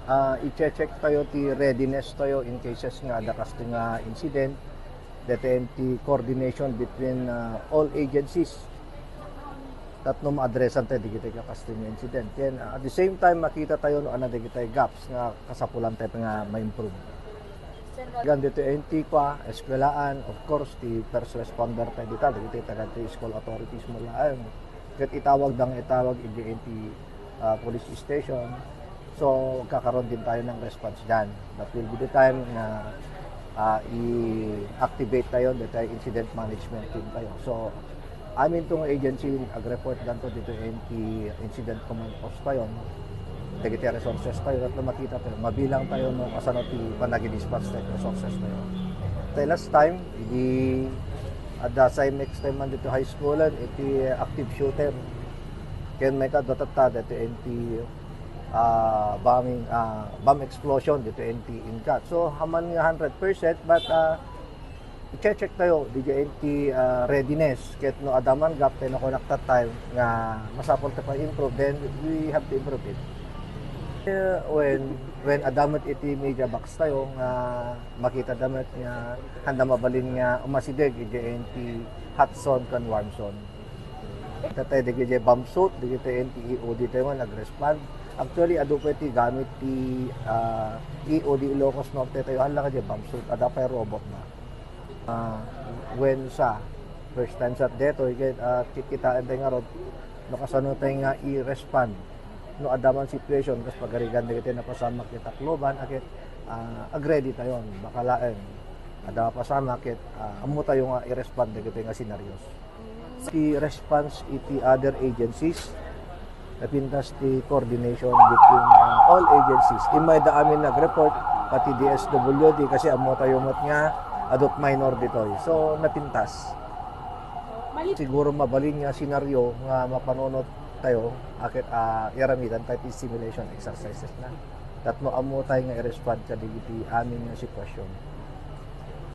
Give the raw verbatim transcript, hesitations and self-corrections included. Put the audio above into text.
Ah, i-check tayo ti readiness tayo in cases nga adda kastoy nga incident. Daytoy ti coordination between, ah, all agencies tapno ma-addressan tayo dagiti kakastoy nga incident. Then, ah, at the same time, makita tayo no adda dagiti gaps nga kasapulan tayo nga ma-improve. Gan dito enti kwa, eskwelahan, of course, ti first responder tayo dita, dagiti taga ti school authorities mo laeng. Ket itawag dang itawag iti enti, ah, police station. So, kakaron din tayo ng response dyan. That will be the time na, ah, i-activate tayo, the tayo incident management team tayo. So, amin tong agency, ag-report danto dito enti incident command post tayo. Dagiti resources tayo, at makita tayo, mabilang tayo no kasano ti panagi-dispatch tayo resources tayo. Tayo last time, idi adda Cymex tayo man dito high school, iti active shooter. Ken may kadwatatta dito enti ah, bombing, ah, bomb explosion dito enti inkat. So, haman nga hundred percent, but, ah, i-check tayo, di enti, ah, readiness. Ket no adda man gap tayo na connect that time nga masapul ta pa improve, then we have to improve it. Eh, when, when adda met iti media box tayo nga makita da met nga handa mabalin nga umasideg iti enti hot zone ken warm zone. Tatay dagiti bomb suit, dagiti enti E O D tayo nga nag-respond. Actually, adu pa iti gamit ti, ah, E O D Ilocos Norte tayo, hala ka di bomb suit, adda pay robot na. Ah, when sa, first time sa detoy, ket, ah, kikitaan tayo nga rod, no kasano tayo nga i-respond. No adda man situation, kas pagarigan dagiti napasamak iti Tacloban, aket, ah, ag-ready tayo, baka laeng. Adda mapasamak ket, ah, ammo tayo nga i-respond dagiti nga scenarios. Ti response iti other agencies, napintas ti coordination between, uh, all agencies. Immay da amin nag-report, pati D S W D, kasi ammo tayo met nga adut minor ditoy. So, napintas. Siguro mabalin nga senaryo nga mapanunot tayo, aket, ah, iramidan tayo ti simulation exercises na. Tapno ammo tayo nga i-respond kadagiti amin nga sitwasyon.